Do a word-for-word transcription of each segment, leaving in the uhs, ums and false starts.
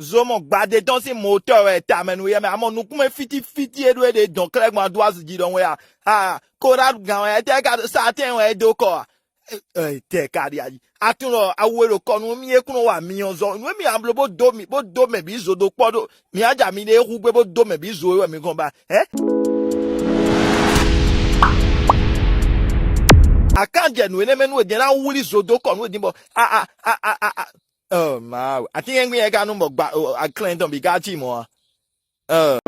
Zomɔ gbadé tɔn sín motɔ́ wɛ ta mɛ nú yɛ mɛ, amɔ nukúnmɛ fítífítí e ɖó e ɖe dɔn klɛ́ gbɔn adó azi jí ɖɔhun wɛ a? A Korádu gán wɛ, étɛ́ ka ɖo satɛ́n wɛ é dó kɔ a? Tɛ ka ɖi ayi. Atunɔ awu e ɖo kɔ nú mì é kún nɔ wa myɔ zɔ. Nú mì amlo bó dó mì bó dó mɛ bǐ zo dó kpɔ́ ɖó mì á ja mi ɖe hu gbé bó dó mɛ bǐ zo é wɛ mi gɔn ba. Hɛn? Akanjɛ nǔ énɛ́ mɛ nú è jɛ ná wlí zo dó kɔ nú è din bɔ a a a a a a. Oh, Mawu. Atínyɛ́ngbín yɛ ka nú bɔ gba aklɛ́n tɔn bǐ ka cí mɔ̌ a?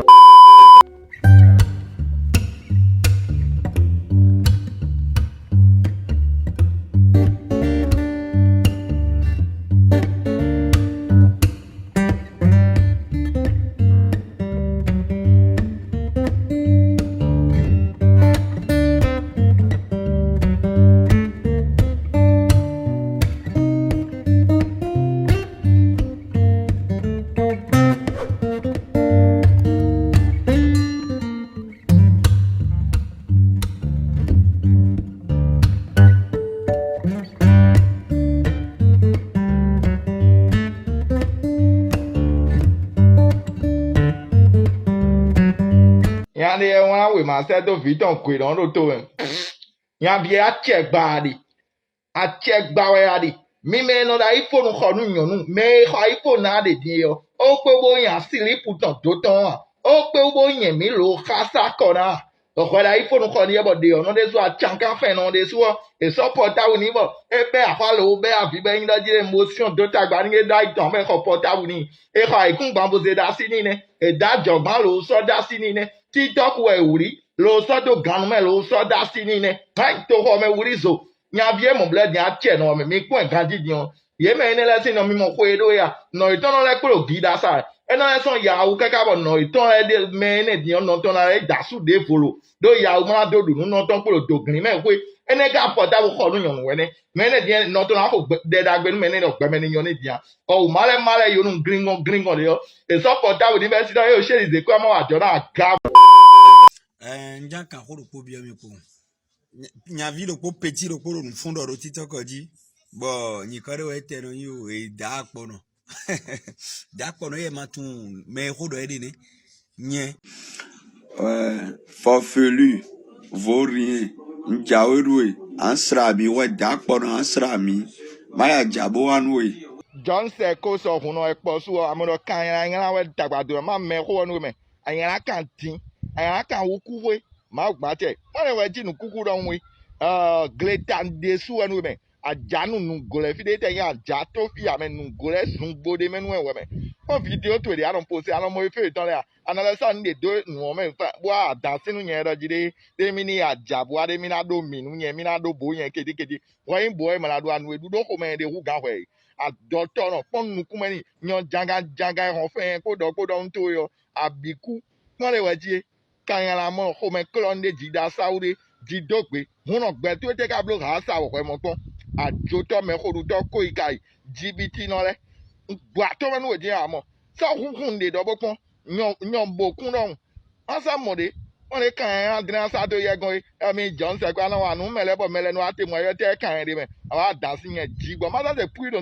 Nya ɖé wɛ wlán wěma sɛ́ dó vǐ tɔn gwe ɖɔn ɖo to mɛ. Nya ɖíe acɛgba a ɖe. Acɛgba wɛ a ɖe. Mi mɛ e nɔ ɖo ayífónu xɔ nú nyɔ̌nu, mɛ e xɔ ayífónu ná ɖe din é ɔ́, ó kpé bó nya silípu tɔn dó tɔn a? Ó kpé bó nyɛ mǐ lǒ xá sá kɔ ná a? Hwɛ ɖo ayífónu xɔ n'i wɛ bɔ ɖě ɔ́ nɔ ɖésú acankánfɛn nɔ ɖésú ɔ́, è sɔ́ pɔtáwu n'i bɔ é bɛ́ axwá lǒ bɛ́ avǐ bɔ é nyí ɖɔ jí émosiɔn dó tagba n'i é ɖó ayi tɔn mɛ xɔ pɔtáwu n'i. È xɔ ayǐkúngban bó zé ɖó así n'i nɛ́. È dó ajɔ̌gban lǒ sɔ́ dó así n'i nɛ́. Títɔ́ku wɛ è wlǐ, lǒ sɔ́ dó gannú mɛ lǒ sɔ́ dó así n'i nɛ́. Hɛn toxɔ mɛ wlí zo. Nyaví e mɔ̌ blɛ́ din acɛ nɔ ɔ́ mɛ, mi kpɔ́n ɛ ganjí din ɔ́, yě mɛ énɛ́ lɛ́ɛ sín nɔ mimɔ xwe e ɖó é a? Nɔ yětɔn nɔ lɛ́ kplé ɖo giɖasa wɛ. É nɔ lɛ́ sɔ́ yawu káká bɔ nɔ yětɔn lɛ́ɛ ɖe mɛ énɛ́ din ɔ́, nɔ tɔn ná lɛ́ da asú ɖěvo lo, ɖó yawu ma ná dó ɖu nǔ nɔ tɔn kplé ɖo dǒglín mɛ xwé. Énɛ́ ka pɔtábu xɔ nú nyɔ̌nu wɛ nɛ́. Mɛ énɛ́ din nɔ tɔn ná xo ɖɛ ɖagbe nú mɛ énɛ́ ɖɔ gbɛmɛ ní nyɔ́ ní din a? Ɔ wǔ má lɛ́ má lɛ́ yo nú glingbɔn glingbɔn ɖě ɔ́, è sɔ́ pɔtábu ní bɛ́ sí ɖɔ é ɖo sélize kɔ́ ɔ́ má wa jɔ̌ ná aga. Un já kan xó ɖokpó byɔ́ mi kpo. Nyaví ɖokpó peti ɖokpó ɖo nǔ fún ɖɔ ɖo títɔ́kɔ jí, bɔ nyǐkɔ ɖé wɛ tɛ nɔ nyi o, è dǎ akpɔnɔ. Dǎ akpɔnɔ yɛ ma tunwun mɛ e xó ɖɔ é ɖe nɛ́. Nyɛ. Euh, forfelu, vaut rien. Un jǎwe ɖu we, à ń sra mǐ, hwɛ dǎ akpɔnɔ, à ń sra mǐ. Má ya jǎ bó wá nú we. Jɔn sɛ kó sɔ hun nɔ wɛ kpɔ sú ɔ́, amɔ ɖɔ kan nylá nylá wɛ dagba dó má mɛ xó ɔ́ nú we mɛ. Anylá kan dín, anylá kan wú kú xwé. Mawu gbán tɛ. Má lɛ wɛ jí nǔkúkú ɖɔhun we. Gleta ɖésú wɛ nú we mɛ. Ajǎ nu nǔgó lɛ́ɛ fí ɖé tɛ nyí ajǎ tó fí amɛ nǔgó lɛ́ɛ zungbo ɖé mɛ nú wɛ wɛ mɛ. Kpɔ́n video towe ɖě a nɔ poste, a nɔ mɔ e fé yětɔn lɛ́ɛ a? A nɔ lɛ́ sɔ́ nǔ ɖě dó nǔ ɔ́ mɛ fá bó wá adǎn sín nú nyɛ ɖɔ jí ɖé, ɖé mì ní yi ajǎ bó wá ɖé mì ná ɖó mǐ nú nyɛ, mì ná ɖó bǒ nyɛ kéɖékéɖé. Hwɛ nyí bǒ wɛ è ma ná ɖó anu e ɖu ɖó xomɛ ɖé hú gǎn hwɛ e. Adɔtɔ́nɔ kpɔ́n nukún mɛ n'i, nyɔ jangan jangan e hɔn fɛɛn kpó ɖɔ kpó ɖɔ nú towe ɔ́, abǐ kú. Kpɔ́n lě wɛ jí é. Kan nylá mɔ xomɛ klɔ́ nú ɖé jí ɖó asáwú ɖé jí dó gbe. Hun nɔ gbɛ towe tɛ́ ka bló haa sa wɔ̌xwɛ mɔ kpɔ́n. Ajotɔ́ mɛxoɖutɔ́ kóyika yi jibitínɔ lɛ́ɛ. Un gbɔ atɔ́ mɛ nú wě dín a mɔ. Sɔ́ hunhun ɖě ɖɔ bó kpɔ́n. Nyɔ nyɔ bo kún ɖɔhun. Má sɔ́ mɔ ɖě. Wọ́n lè kan ɛ adrɛn asá dó yɛ gɔ́n é. Ɛmi Jɔ̌n sɛkpɛ anɔ wa nǔ mɛ lɛ́ɛ bɔ mɛ lɛ́ɛ nɔ wá te mɔ ɛyɔ́ tɛ́ kan ɛ ɖe mɛ. Àwa dǎn sín nyɛ jí gbɔn. Má sɔ́ se púi ɖo